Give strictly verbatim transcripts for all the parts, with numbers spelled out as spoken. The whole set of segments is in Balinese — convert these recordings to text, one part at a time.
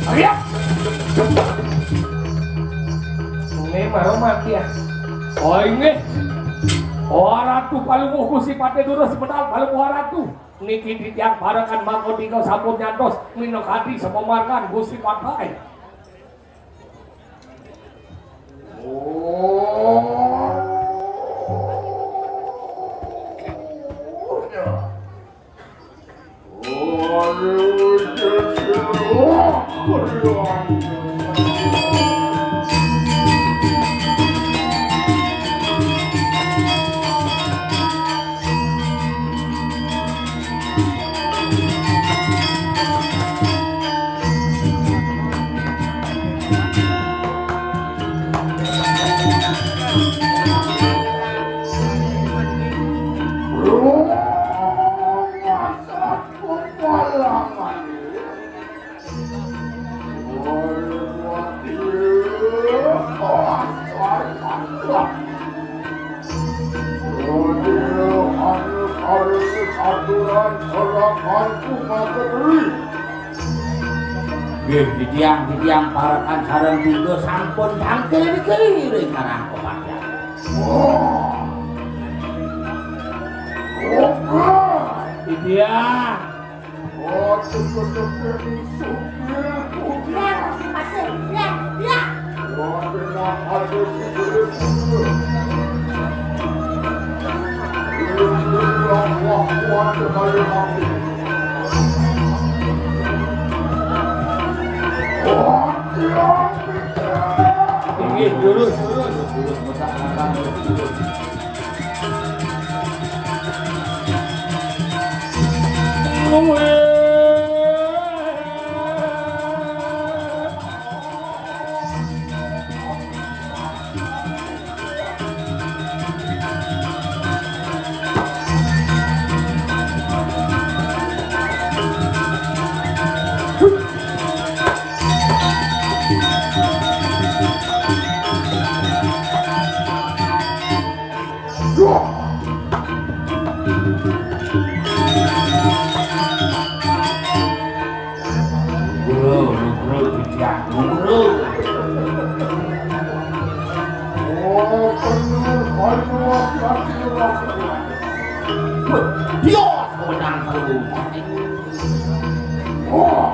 Ayo. Ini baru mati ya. Oh, ini. Oh, Ratu Palungguh Gusti Patih Durus benar, Palungguh Ratu. Niki titiang parekan mangko tiga sampun nyantos minangka Gusti Patih. Nggih, titiang, titiang parekan sareng tiga sampun tangkil niki ring karang kepadan. Titiang. Inggih, lurus, lurus. Guru, guru, guru, guru. Oh, bener, ayo, ayo, ayo. Wah, dia menang terus. Wah,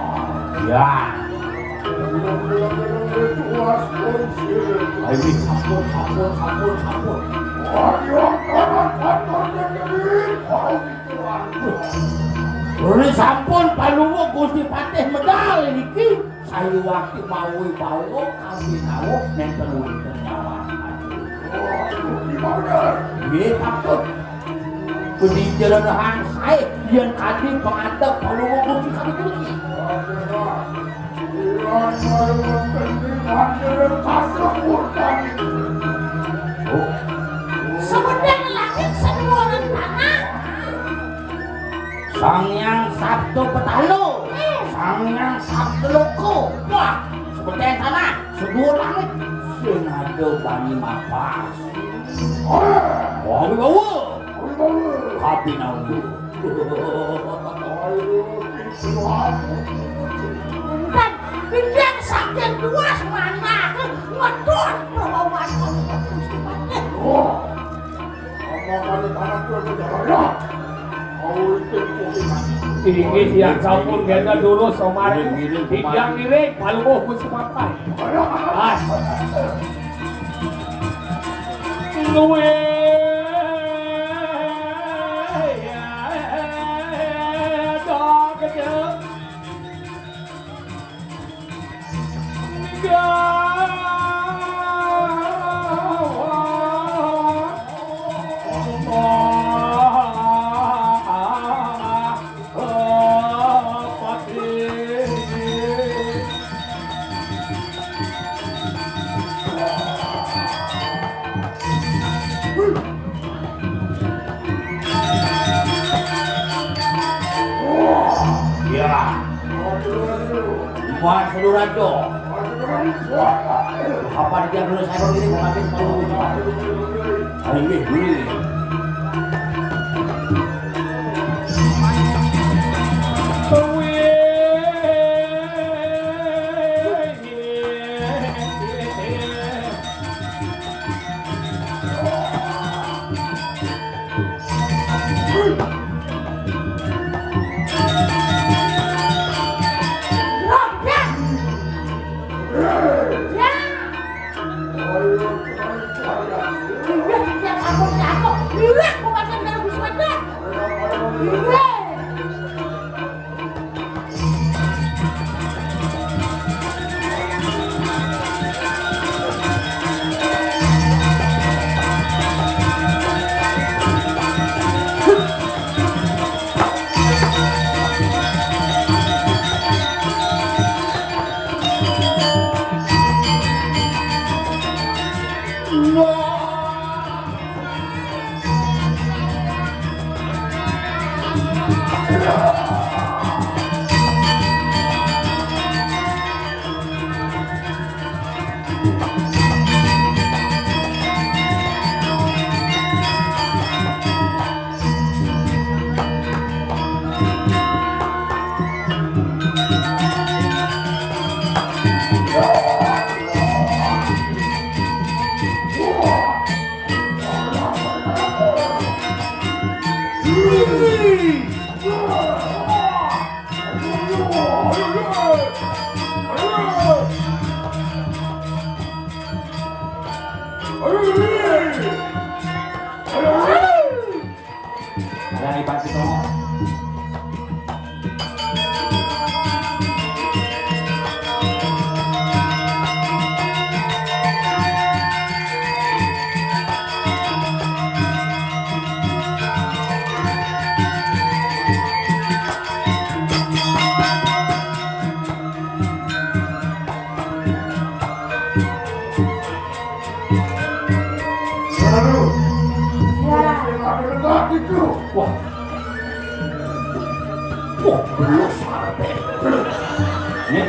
ya. Ayo, sampun, sampun, sampun, sampun. Ayo, kanan, kanan, kanan. Rune sampun Palungguh Gusti Patih medal niki sayuwakti mawi bawa kawinawa nenten wenten jalan. Nggih, patut. Pun jelerehan sae yen kadi pangadeg Palungguh Gusti Patih niki. Sementing langit, seduwuring tanah. Sang Hyang Sabda Petala, Sang Hyang Sabda Loka. Wah, sementing tanah, seduwur langit. Sing ada bani mapas. Wah, wibawa. Kabinawa. Enten titiang saking luas manah ngedon perlawanan Gusti Patih. Inggih, titiang sampun genta durus, somaring titiang ngiring Palungguh Gusti Patih. As. Luwih. Ya. Mas Lurajo. Kapan dia dulu saya begini, mau ngambil kalau mau cepat. Hari ini dulu.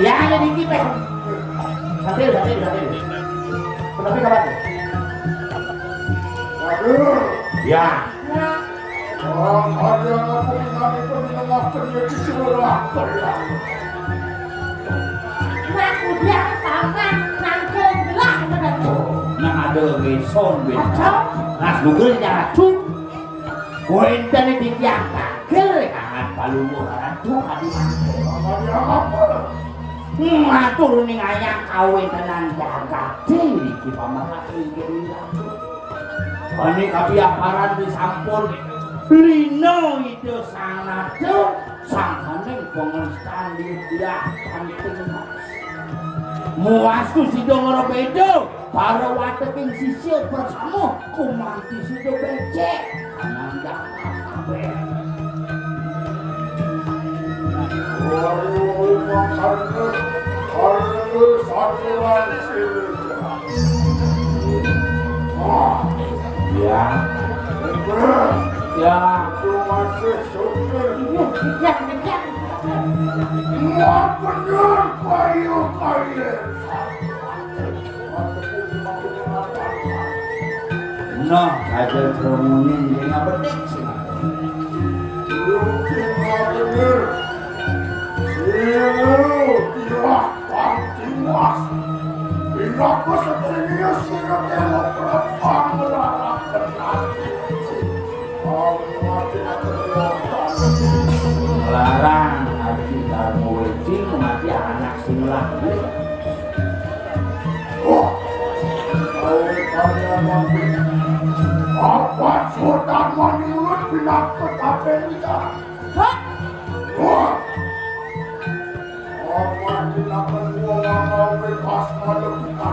Ya, ada di kita. Sambil, sambil, sambil. Tetapi kapan? Aduh. Ya. Orang ada yang aku ingat itu di tengah kerja di sebelah kerja. Mak udah paman nangkung gelah benar. Nah, ada reson, Ben. Ada. Nah, lu kerja tuh. Wénten titiang tagel kangen Palungguh Ratu kaliwat. Matur ningayang kawéntenan jagaté niki pamerah inggih Ratu. Menika piaparan disampun lina Ida Sang Nata sangkaning pangestan Widya Kanti Mas. Muastu sida ngrabéda para wateking sisya bersama kumanti sida becik. Ananda kabeh. Waduh, makanya harus satuan silih. Wah. Ya. Ya. Itu masih sugih. Iya, iya, iya. Wah, bener, kayu, kayu. Nah, saja kerumunin dia nggak betik sih. Lu cuma bener. Silu tiwah pang tiwas. Pinaka setrinius sira dewa perang melarang kenal. Larang Aji Darma Weci mati anak sing lanang. Wah, oleh karya mati. Apa Sultan Maniurut bilang petapen kita? Hah? Wah. Apa tindakan gua nggak mau bebas kalau kita?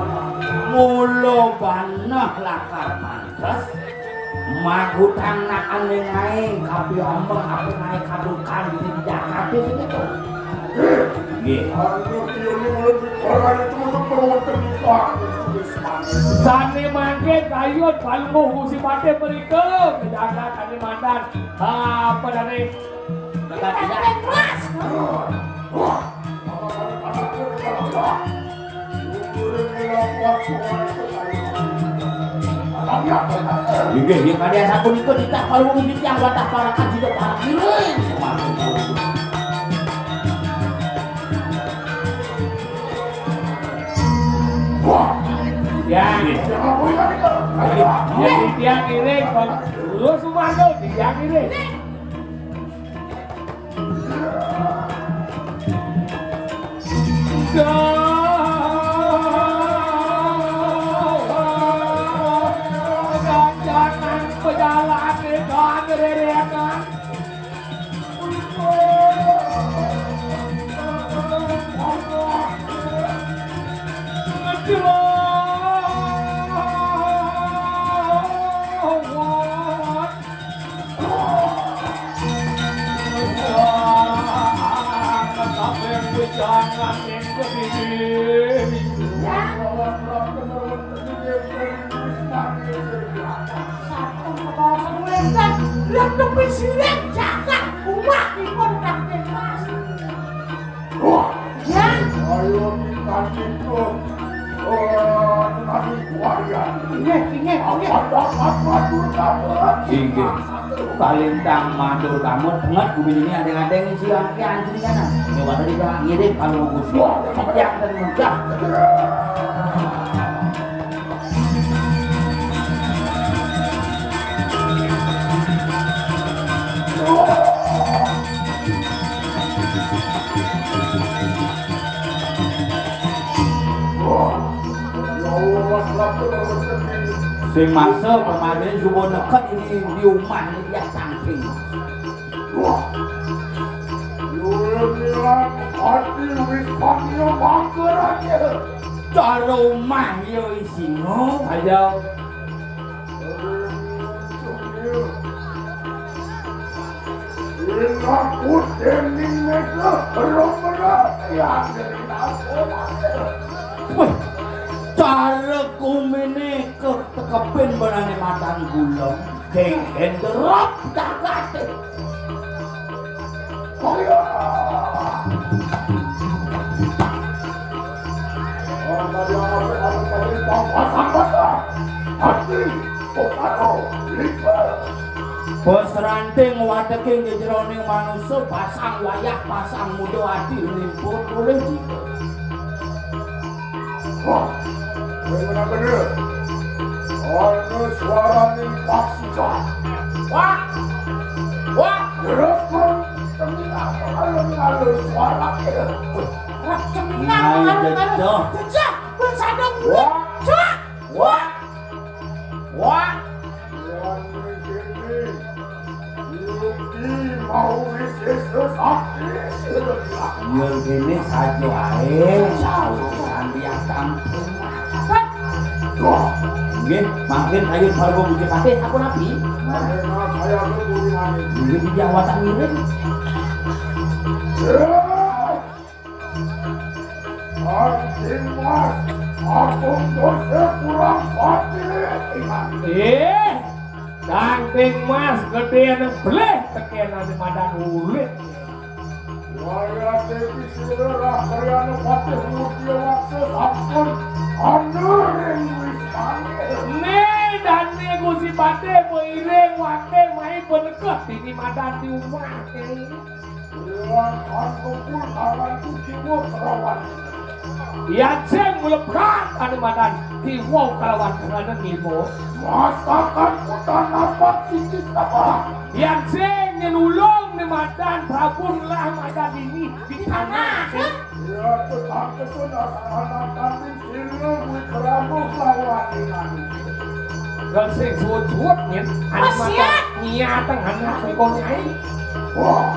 Mula banah lakar pantes. Magutang nak aning ae kapi omong apa nae kadukan di Jakarta sini tuh. Nggih. Anu piye ni mulut bicara itu untuk berwonten di Pak. Sane mangke kayun Palungguh Gusti Patih mrika ke Jakarta Kalimantan. Apa dane? Dekat tidak? Wah. Inggih, yen kalian sapunika titah kula wong titiang watah parakan sida para kiring. Wah. Ya. Ya, titiang kiring, Pak. Lu Sumarno, titiang kiring. Ganjangan pejalan di Tanrerekan. Wah, ayo kita itu. Oh, nanti waria. Inggih, inggih, inggih. Apa dapat matur kamu? Inggih. Kalintang matur kamu, banget bumi ini ada-ada ngisi angke anjing sana. Coba tadi Pak ngirim kalau Gus. Wah, yang dan mudah. Sing masa kemarin subuh neket ini di rumah ini dia samping. Wah. Yul bilang hati wis panggil makan aja. Cara rumah yo isino. Ayo. Ila kudening mega romera ya dari nasional. Weh, cara kumene ketekepin benane matan gula. Deng enderop dagate. Oh iya. Pasang-pasang, hati, pokaro, lipa. Bos ranting wadeging jeroning manusa, pasang wayah, pasang muda ati, limpur oleh jiwa. Wah, bener-bener. Ana suaraning paksikan. Wah, wah. Terus pun tengah alun-alun suarane. Wah, tengah alun-alun. Jejak, pun sadang. Wah. Cak. Wah. Wah. Wah. Yen mriki, Yuki mau wis Yesus sakti. Yen kene saja ae, sausan dia kampung. Wah. Nggih, mangkin kayun Prabu Mucipatih sampun nabi. Karena saya berhubungan. Nggih, dia watan ngiring. Kanjeng Mas, agung dosa kurang pati ingat. Eh, Kanjeng Mas gedene bleh tekenane madan ulit. Wayah Dewi Sira karyane patih Murti Waksa sampun ana ring wismane. Ne dane Gusti Patih mairing wate mai benekeh dini madan di umah. Lan angkepul tanganku kiwa kelawan. Yan sing mlebrat anu madan kiwa kelawan tenganan nimo. Masakan kutan apa siji tapa? Yan sing nulung ne madan Prabu ngelah madan ini di tanah. Ya, tetangkesun anak kami. Sira kuwi keramu lawan dengan. Lan sing suwut-suwut nyen, anak mata niatang anak kok nyai. Wah.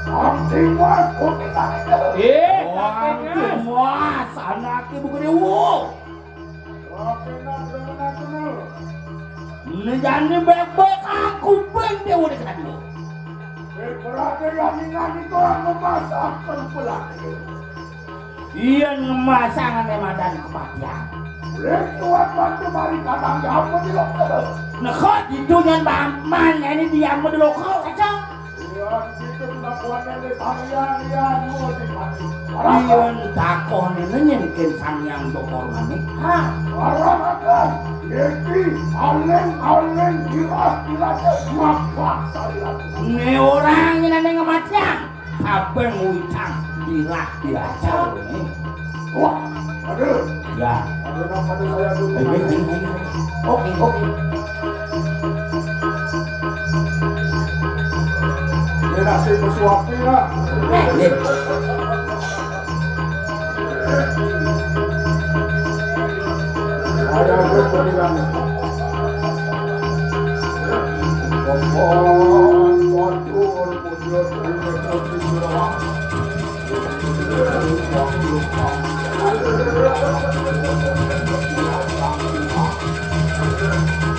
Samsing Mas, kowe tak itu. Eh, Samsing Mas, anake bukan dewo. Oke, nak, bener, nak, bener. Nejane bebek aku ben dewo nek kedua. Eh, berarti yang ini itu orang memasak pembelah. Yen ngemasangane madan kepatihan. Wis kuat bantu mari kadang jamu di lokal. Nekot itu nyen paman ini dia di lokal saja. Yen kita tidak kuat ini sarian ya dua di mati. Yen takone nyen ken Sang Hyang Dokor Manik. Ha, arah akan. Yeti, aleng-aleng, gila-gila, mapak sarian. Ne orang ini ngematian. Kabeh ngucang dilah diajar. Wah, aduh. Ya. Aduh, nang pada saya dulu. Ayo, ayo, ayo, ayo. Oke, oke. Dia nasib bersuapi lah. Eh, eh. Ada berpilihan.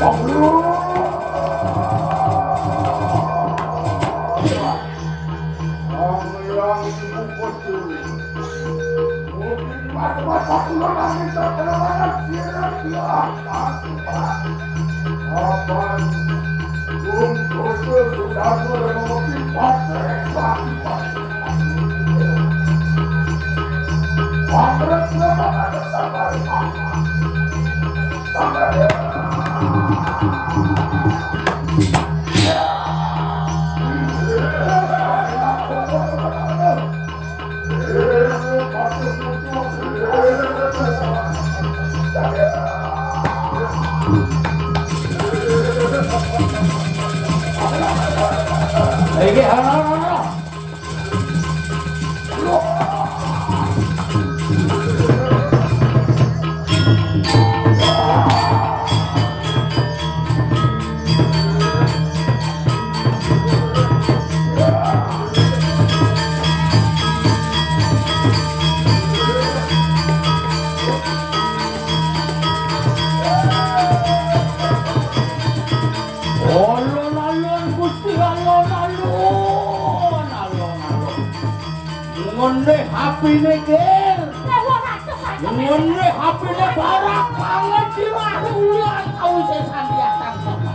Waduh. Iki, halo, halo, halo. Alon-alon, Gusti, alon-alon, alon-alon. Ngonde hapine, Gil. Ngonde hapine barang pangan jiwa ulan kawise sandiatan sama.